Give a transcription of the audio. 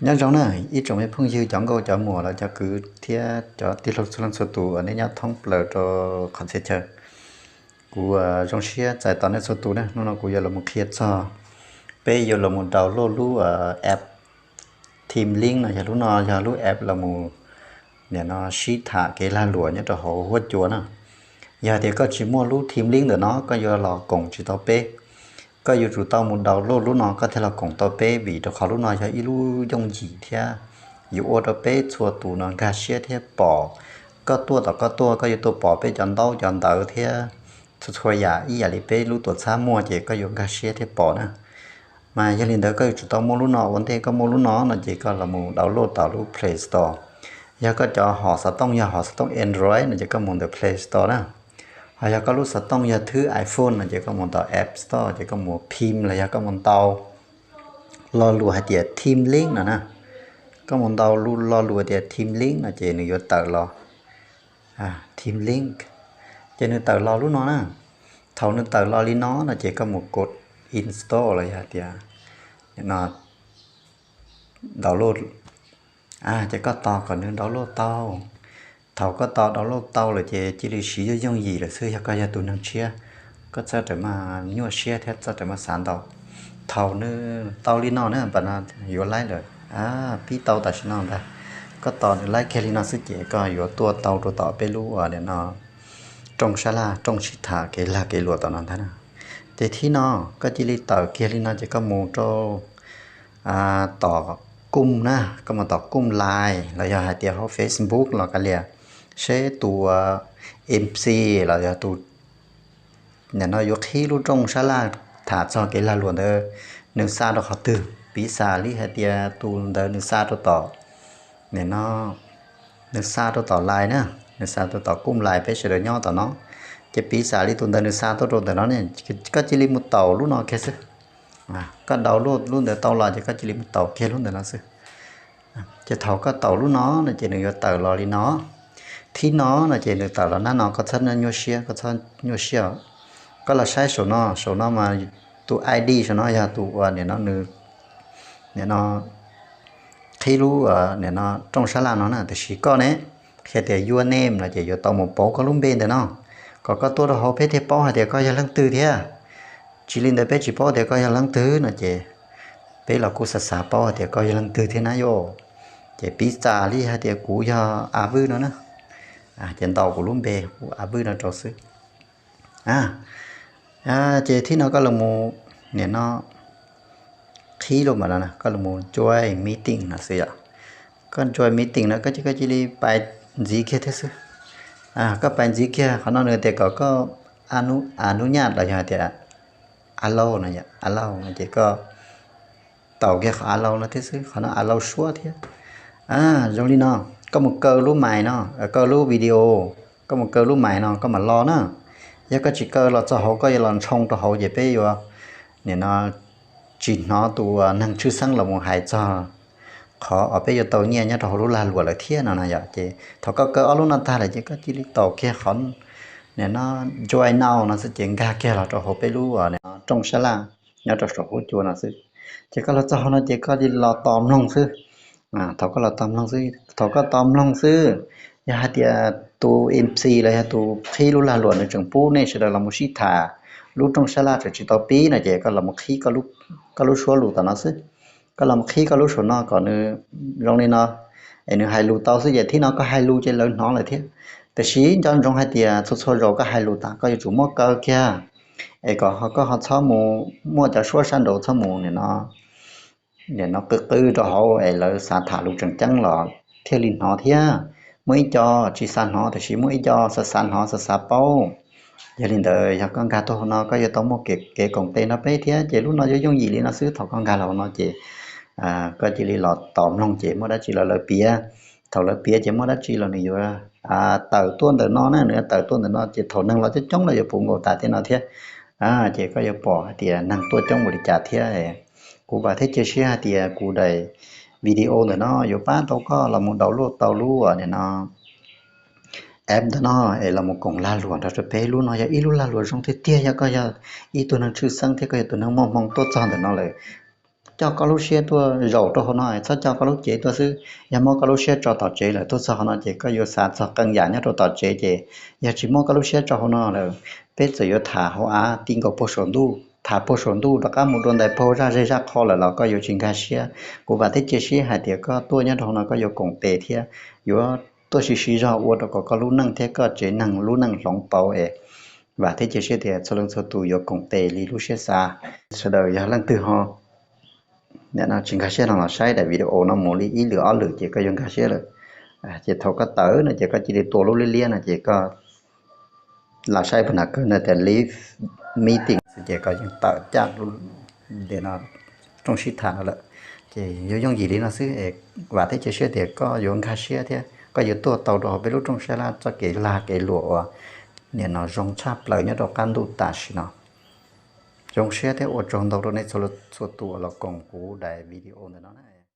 Nyob zoo na ib tsoom me phooj ywg cov nkauj cov muam los cov kwv thiab cov tij laug txhua leej txhua tus uas nej nyob thoob plaws rau qhov txhia chaw. Kuv zoo siab txais tos nej txhua tus na. Hnub no kuv yuav los mus qhia txog peb yuav los mus download lub app Team Link no. Yog lub no yog lub app los mus nim no sib tham kev lag luam nyob rau hauv huab cua na. Yog tias koj tsis muaj lub Team Link ntawm no koj yuav los koom tsis tau peb. Koj yuav tsum tau mus download lub no koj thiaj los koom tau peb, vim rau qhov lub no yog ib lub yooj yim thiab yuav ua rau peb txhua tus no nkag siab thiab pom. Koj tuaj tom koj tuaj koj yuav tuaj pom peb cov ntaub cov ntawv thiab txhua txhua yam ib yam li peb lub tuam txhab muag ces koj yuav nkag siab thiab pom na. Mas yog li ntawd koj yuav tsum tau muaj lub no ua ntej. Koj muaj lub no no ces koj los mus download tom lub Play Store. Yog koj cov hom xov tooj yog hom xov tooj Android no ces koj mus ntawm Play Store na. Ho yog koj lub xov tooj yog thwb iPhone no ces koj mus tom App Store ces koj mus phim los yog koj mus ntaus lo lus hais tias Team Link no na. Koj mus ntaus lo lus hais tias Team Link no ces nws yuav tawm los Team Link. Ces nws tawm los lub no na. Thaum nws tawm los li no no ces koj mus kos install los yog tias download. Ces koj tos kom nws download tau. Thaum koj tos download tau lawm ces cia li siv yooj yooj yim lawm xwb. Yog koj yog tus neeg tshiab, koj txhob rawm maj nyuaj siab thiab txhob rawm maj xav ntau. Thaum nws tau li no na, pam no yuav laib lawm, pib tau tam sim no ntag. Koj tos nws laib kiag li no xwb ces koj yuav tuaj tau rau tom peb lub nim no rooj sab laj, rooj sib tham kev lag kev luam tom no ntag na. Ces thib no koj cia li tawm kiag li no ces koj mus rau tom Chrome na, koj mus tom Chrome Live los yog hais tias hauv Facebook los kav liam, seb tus MC los yog tus nim no yuav qhib lub rooj sab laj tham txog kev lag luam ntawd nws xa rau qhov twg. Piv xam li hais tias tus ntawd nws xa rau tom, nim no nws xa rau tom Live na, nws xa rau tom Chrome Live peb sawv daws nyob tom no. Ces piv xam li tus ntawd nws xa tuaj rau ntawm no ne, koj cia li mus taus lub no kiag xwb. Koj download lub ntawd tau los ces koj cia li mus taus kiag lub ntawd no xwb. Ces thaum koj taus lub no no ces nws yuav tawm los li no. Thib no no ces nws tawm los nab no koj txhob nyuaj siab, koj txhob nyuaj siab. Koj los saib saum no, saum no mas tus ID saum no yog tus uas nim no nws, nim no qhib lub, nim no rooj sab laj no na. Tiam sis koj ne, qhia tias your name no ces yuav tau mus pauv koj lub npe ntawm no, kom koj tuaj rau hauv peb thiaj paub hais tias koj yog leej twg thiab. Tsis li ntawd peb tsis paub tias koj yog leej twg no ces peb los kuj xav xav paub hais tias koj yog leej twg thiab na yom. Ces piv xam li hais tias kuv yog A Vwj no na, ces ntaus kuv lub npe hu A Vwj no rau xwb. Ces thib no koj los mus, nim no qhib lub mam no koj los mus join meeting no xwb yom. Koj join meeting no koj cia li pais ntxiv kiag thiab xwb. Koj pais ntxiv kiag qhov no nws tias kom koj a nub nyaj los yog tias allow no, allow no ces koj taus kiag qhov allow no thiab xwb. Qhov no allow suab thiab. Zoo li no, koj mus kaw lub mais no, kaw lub video, koj mus kaw lub mais no koj mam los na. Yog koj tsis kaw los txog hauv koj yuav los ntshoo rau hauv ces peb yuav, nim no tsis hnov tus neeg tshwj xeeb los mus hais txog qhov uas peb yuav tau nyiaj nyob rau hauv lub lag luam lawm thiab no na yom. Ces thaum koj kaw ob lub no tag lawm ces koj cia li taus kiag qhov nim no join now no xwb ces nkag kiag los rau hauv peb lub rooj sab laj nyob rau saum huab cua no xwb. Ces koj los txog hauv no ces koj cia li los tos mloog xwb. Thaum koj los tos mloog xwb, thaum koj tos mloog xwb, yog hais tias tus MC los yog tus qhib lub lag luam nws tseem pub nej sawv daws los mus sib tham, lub rooj sab laj tseem tsis tau pib no ces koj los mus qhib koj lub suab lus tom no xwb. Koj los mus qhib koj lub saum no kom nws zoo li no, es nws hais lus tau xwb ces thib no koj hais lus ces lawv hnov lawm thiab. Tiam sis nco ntsoov hais tias txhua txhua zaus koj hais lus tas koj yuav tsum muab kaw kiag, es kom koj ho txhob mus muaj cov suab sab nraud txhob mus nim no nim no qw qw rau hauv es lawv xav tham lus tseem ceeb los thiaj li hnov thiab. Muaj ib co tsis xav hnov tiam sis muaj ib co xav xav hnov xav xav paub. Yog li ntawd yog koj nkag tuaj hauv no koj yuav tau muaj kev koom tes nrog peb thiab ces lub no yuav yooj yim li no xwb. Thaum koj nkag los hauv no ces koj cia li los tos mloog ces muaj dab tsi los lawv piav. Thaum lawv piav ces muaj dab tsi los nws yuav tawm tuaj ntawm no na, nws yuav tawm tuaj ntawm no ces thaum neeg los coob coob los yuav puv nkaus tas tej no thiab. Ces koj yuav pom hais tias neeg tuaj coob npaum li cas thiab. Kuv vam thiab cia siab hais tias kuv daim video ntawm no yuav pab tau koj los mus download tau lub nim no app ntawm no es los mus koom lag luam nrog rau peb. Lub no yog ib lub lag luam zoo tiag tiag. Yog koj yog ib tug neeg tshwj xeeb thiab koj yog tus neeg muaj hmoo tuaj txog ntawm no lawm, coj koj lub siab tuaj zaum rau hauv no, txhob coj koj lub cev tuaj xwb. Yog muab koj lub siab tso tom tsev lawm, tuaj txog hauv no ces koj yuav xav txog qee yam nyob rau tom tsev, ces yog tsis muab koj lub siab tso hauv no lawm, peb txawm yuav tham hauv av ti nkaus puag saum ntuj, tham puag saum ntuj rov qab mus dua ntais puag zaj zej zaj qho lawm los koj yuav tsis nkag siab. Kuv vam thiab cia siab hais tias koj tuaj nyob rau hauv no koj yuav koom tes thiab yuav tuaj siv siv zog ua rau kom koj lub neej thiab koj tsev neeg lub neej hloov pauv es vam thiab cia siab tias txhua leej txhua tus yuav koom tes li lub siab xav. Sawv daws yog leej twg ho nim no tsis nkag siab no los saib daim video no mus li ib lwm ob lwm ces koj yuav nkag siab lawm. Ces thaum koj tawm no ces koj cia li tua lub liab liab no ces koj los saib puag nram kawg no tias leave meeting ces koj yeej tawm caj li no rooj sib tham no lawm. Ces yuav yooj yim li no xwb es vam thiab cia siab tias koj yuav nkag siab thiab koj yuav tuaj tau rau hauv peb lub rooj sab laj txoj kev lag kev luam uas nim no zoo tshaj plaws nyob rau qab ntuj tam sim no. Zoo siab thiab ua tsaug ntau rau nej txhua tus uas los koom kuv daim video ntawm no na.